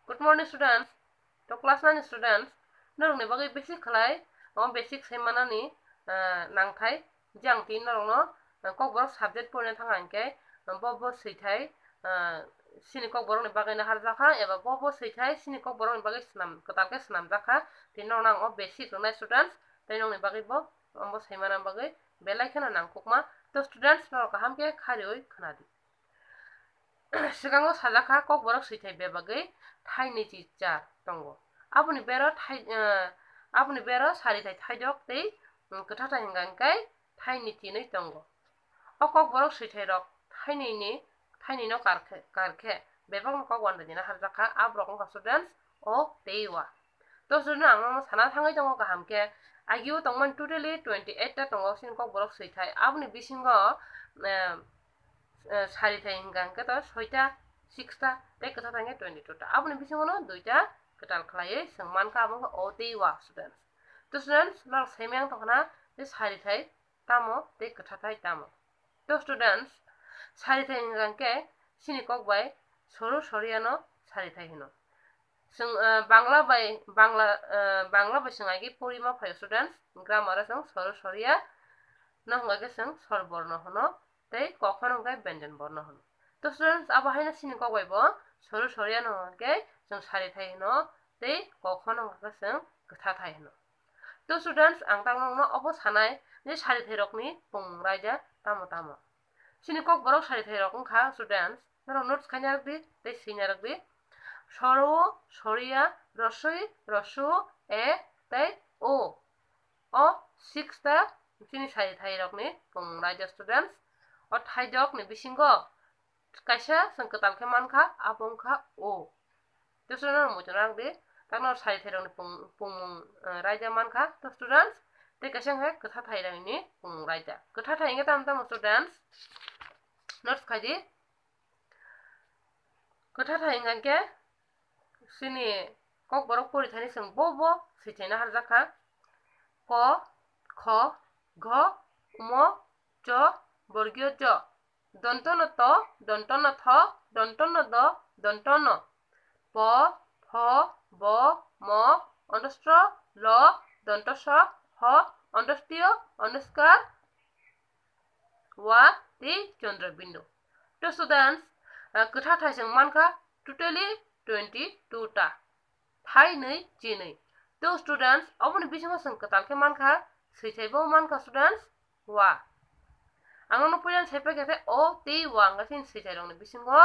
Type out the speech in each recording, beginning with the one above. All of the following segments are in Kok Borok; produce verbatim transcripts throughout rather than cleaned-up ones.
Good morning, students. To class nine students, norokni bagwi basic khlai, o basic sai manani, ah, nangthai. Je ang tini norokno, ah, Kokborok subject porina thang hwnkhe, ah, bo bo swithai, ah, chini Kokborokni bagwi no harjakha, eba bo bo swithai chini Kokborokni bagwi swnam, kwtal khe swnamjakha. Tini norokno ang o basic rwnai students, tei nokni bagwi bo, omo sai mana bagwi belai kheno nangkukma. To students, norok kaham khe khariui khwnadi. Swkango sajakha Kokborok swithai bebagwi thainwi chi char tongo. Aboni bero thai-, eh, aboni bero sarithai thaidok tei, mm, kwthathai hwnka hwnkhe thainwi chinwi tongo. O Kokborok swithairok thainwini, thainwino kar khe, kar khe bebakno kok uandaidina harjakha, aborok wngkha students o tei wa. To student, ang nono sana thangwi tongo kaham khe, agio tongmani totally twenty eight ta tongo chini Kokborok swithai. Aboni bisingo, eh, eh, sarithai hwnka hwnkhe to soita, six ta, tei kwthathai hwnkhe twenty two ta. Aboni bisingono duita kwtal khlaiwi chwng mankha, abo wngkha o tei wa students. To students, norok saimang tongkhna je sarithai tamo tei kwthathai tamo. To students, sarithai hwnka hwnkhe chini kok bai soru soriano sarithai hwno. Chwng, eh, Bangla bai, Bangla, eh, Bangla bai chwng agi porima phaio students, grammar o chwng soru soria no hwnka khe chwng sor borno hwno, tei kok phano hwnka khe byanjan borno hwno. To students, abo haino chini kok bai bo soru soria no hwnka khe chwng sarithai hwno, tei kok phano hwnka khe chwng kwthathai hwno. To students, ang tamo nokno obo sanai je sarithairokni pungmung raida tamo tamo. Chini Kokborok sarithairok wngkha students, norok notes khaina rwdi tei swina rwdi. Soro, soria, rosoi, roso, e, tei o. O six ta chini sarithairokni pungmung raida students. O thaidokni bisingo kaisa chwng kwtal khe mankha, abo wngkha o. To student, norok muitu nang di, takno sarithairokni pung-, pungmung, eh, raida mankha. To students, tei kaisa hwnkhe kwthathairokni pungmung raida. Kwthathai hwnkhe tamo tamo students? Notes khai di. Kwthathai hwnkha khe chini Kokborok porithaini chwng bo bo swithaino harjakha. Ko, kho, gho, mo, cho, borgio jo. Dontono to, dontono tho, dontono do, dontono. Po, pho, bo, mo, ontostro, lo, dontoso, ho, ontostio, onoskar, wa, tei chondrobindo. To students, ah, kwthathai chwng mankha totally twenty two ta. Thainwi chinwi. To students, oboni bisingo chwng kwtal khe mankha, swithai bo mankha students, wa. Ang nono puila sai paikha khe o tei wa hwnkha chini swithairokni bisingo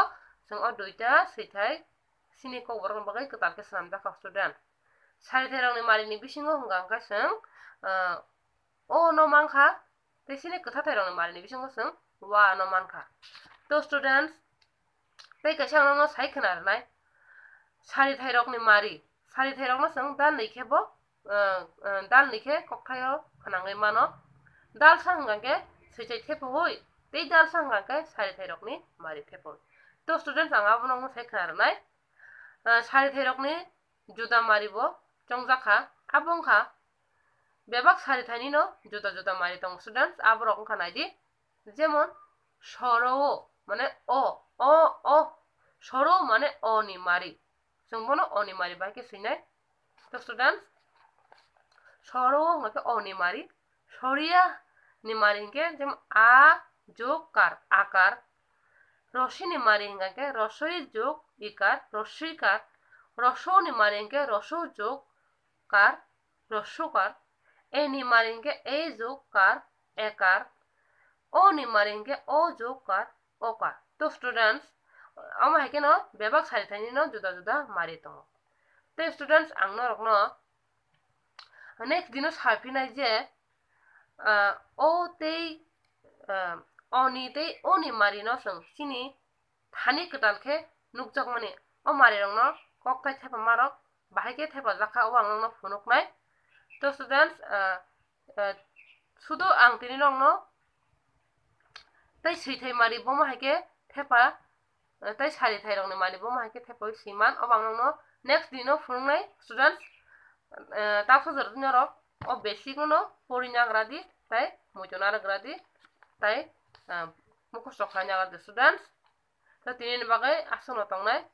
chwng o duita swithai chini Kokborokni bagwi kwtal khe swnamjakha student. Sarithairokni marini bisingo hwnkha hwnkha chwng, ah, o no mankha, tei chini kwthathairokni marini bisingo chwng wa no mankha. To students, tei kaisa ang nono sai khwna rwnai, sarithairokni mari, sarithairokno chwng dalni khe bo, ah, ah, dalni khe kokthaio khwnangwi mano. Dalsa hwnkha khe swithai thepaui, tei dalsa hwnkha khe sarithairokni mari thepaui. To students, ang abono wngkha sai khwna rwnai. Ah, sarithairokni juda mari bo chongjakha, abo wngkha bebak sarithainino juda juda mari tongo students, aborok wngkha naidi, jemon soro, mane o, o, o, soro mane o ni mari, chwng bono o ni mari bai khe swinai. To students, soro hwnkha khe o ni mari, soria ni mari hwnkhe jemon a jog kar, akar, rosi ni mari hwnkha khe rosoi jog ikar, rosikar, roso ni mari hwnkhe roso jog kar, rosokar, e ni mari hwnkhe e jog kar, ekar, o ni mari hwnkhe o jog kar, okar. To students, omo hai kheno bebak sarithainino juda juda mari tongo. Tei students, ang norokno next dino saphinai je, ah, o tei, ah, o ni tei o ni marino chwng chini thani kwtal khe nukjakmani o marirokno kokthai thepamarok bahai khe thepajakha, o ang nokno phunuknai. To students, ah, ah, sudo ang tini nokno tei swithai mari bomo hai khe thepa, ah, tei sarithairokni mari bomo hai khe thepaui swiman, obo ang nokno next dino phunuknai students. Ah, taksa jora norok o basic no porina gra di, tei muitu narwk gra di, tei, ah, mukhusto khlaina gra di students. To tini ni bagwi aswkno tongnai,